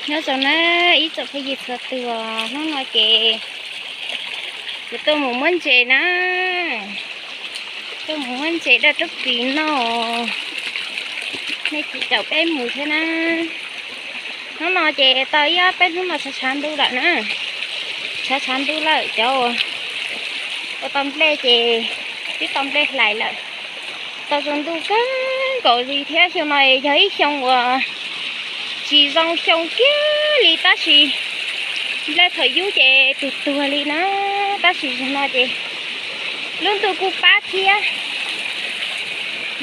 Nyob zoo na ib tsoom phooj ywg txhua tus, hnub no ces kuv tuaj mus muab ntses na, tuaj mus muab ntses daj roob ris noj, nej tsis caum peb mus thiab na. Hnub no ces tau ib ob peb hnub no tshav tshav ntuj lawm na, tshav tshav ntuj lawm cov ua tau nplej ces twb tau nplej hlais lawm. Tau zoo ntuj kawg nkaus li thiab xyoo no yog ib xyoo uas tsis zoo xyoo kiag li tab sis nplej thaum yub ces tus tuag li na, tab sis zaum no ces lub ntuj kuj pab thiab,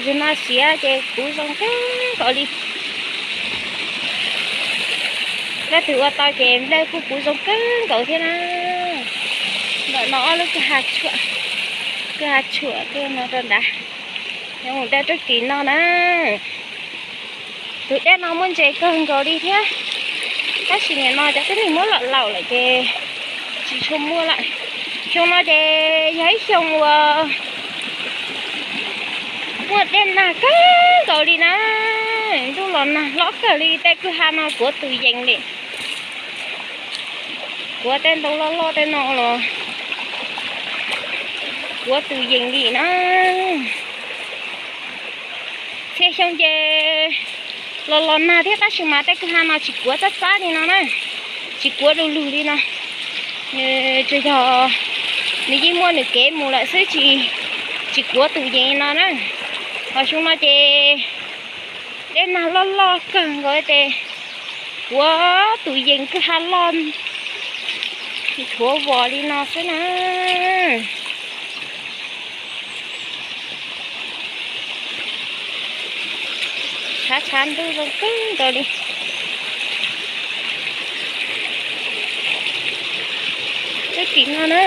zaum no siav ces puv zoo kawg nkaus li. Leej twg ua tau ces nplej kuj puv zoo kawg nkaus thiab na. Ntawm no ob lub kwj ha tshuam, kwj ha tshuam tuaj no rau nrad, yuav mus daj roob ris noj na. Tus dej no muaj ntses kawg nkaus li thiab, tab sis nim no cov tib neeg muab lom laum lawm ces tsis tshua muaj lawm. Xyoo no ces yog ib xyoo uas muaj dej nag kawg nkaus li na, ntuj los nag hlob kawg li, tej kwj ha no kuav tus yees li. Kuav tej ntoo loj loj tej no los kuav tus yees li na. Txhia xyoo ces los los nag thiab tab sis mas tej kwj ha no tsis kuav txab txab li no na, tsis kuav du lug li no. Nws tsuas yog nws yeej muaj nws kev mus lawm xwb, tsis, tsis kuav tus yees li no na. Ho xyoo no ces dej nag loj loj kawg nkaus ces kuav tus yees kwj ha loj nthuav vos li no xwb na. Tshav tshav ntuj zoo kawg nkaus li. Twb kim no na.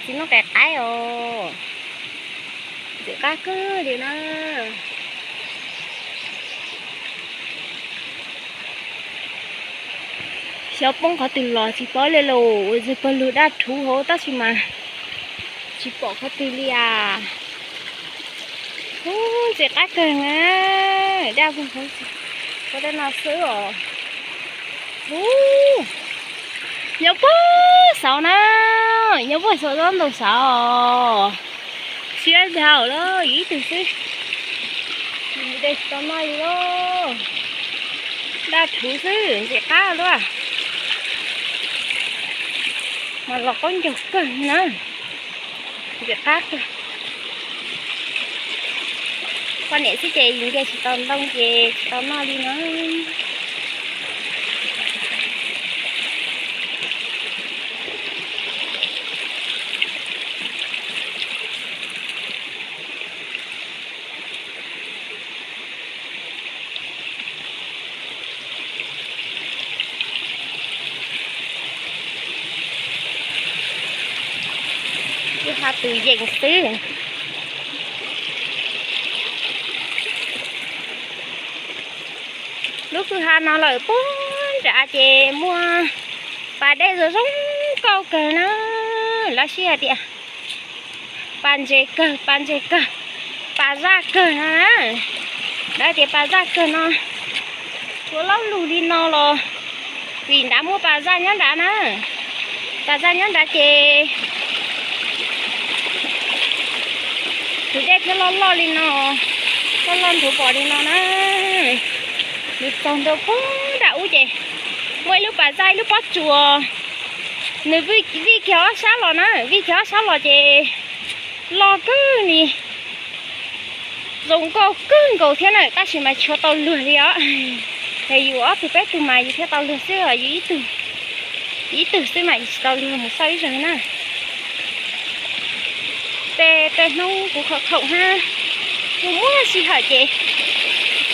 Txiv noob qes qaib os, ntxim qab kawg li na. Xyov poob qhov twg los tsis paub li los, ua zig pawg lug daj rhuv hauv tab sis mas tsis pom qhov twg li as. Ub, ntxim qab kawg na, daj vog hauv tej no xwb os. Ub, nyob puag saud na, nyob puag saud tsob ntoo saud. Siab dhau lawm, yus ib tug xwb. Yus mus de tsis tau noj li lauj. Daj rhuv xwb, ntxim qab luaj. Mas los qaub ncaug kawg na. Ntxim qab kawg. Poj niam xwb ces yus nce tsis tau ntoo ces tsis tau noj li na. Kwj ha tus yees xwb. Lub kwj ha no lawm puag nrad ces muaj pas dej zoo zoo nkauj kawg na. Lawv sib hais tias pas ntses kawg, pas ntses kawg, pas zaj kawg no na. Lawv tias pas zaj kawg no ua laub lug li no los vim nrad muaj pas zaj nyob nrad na. Pas zaj nyob nrad ces tus dej thiaj loj loj li no, loj loj nthuav pom li no na. Nws txog ntua puag nram ub ces muaj ib lub pas zaj ib lub pob tsuas, nws vij kiag ob sab los na, vij kiag ob sab los ces loj kawg li, zoo nkauj kawg nkaus thiab na, tab sis mas tsis tau luag li os. Yus ob tug peb tug mas yus thiaj tau luag xwb os, yus ib tug xwb mas yus tsis tau luag mus xauj ib zaug na. Tej, tej hnub kuv khoom khoom hab, kuv muaj sij hawm ces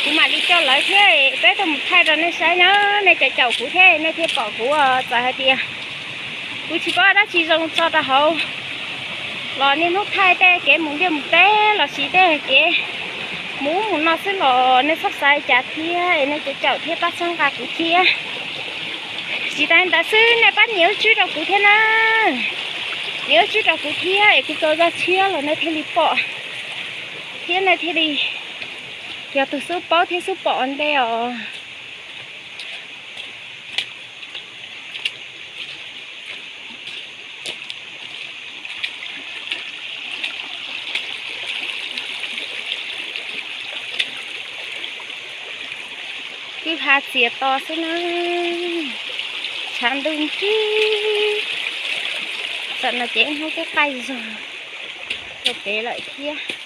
kuv mam li coj lawv thiab peb tau mus thaij rau nej saib na. Nej caum caum kuv thiab nej thiaj pom kuv, txawm hais tias kuv tsis paub dab tsi zoo tso rau hauv los niaj hnub thaij tej kev mus liaj mus teb los sis tej kev mus ub mus no xwb los nej txhob xav cas thiab es nej caum caum thiab pab txhawb nqa kuv thiab. Tsis tas li ntawd xwb, nej pab nias lub tswb rau kuv thiab na. Nias lub tswb rau kuv thiab es kuv tso zaj tshiab los nej thiaj li pom, thiab nej thiaj li yog tus xub paub thiab xub pom ua ntej os. Kwj ha txias to xwb na. Tshav ntuj nrig. Tam no ces hnub twb qaij zog rau pem lawm thiab.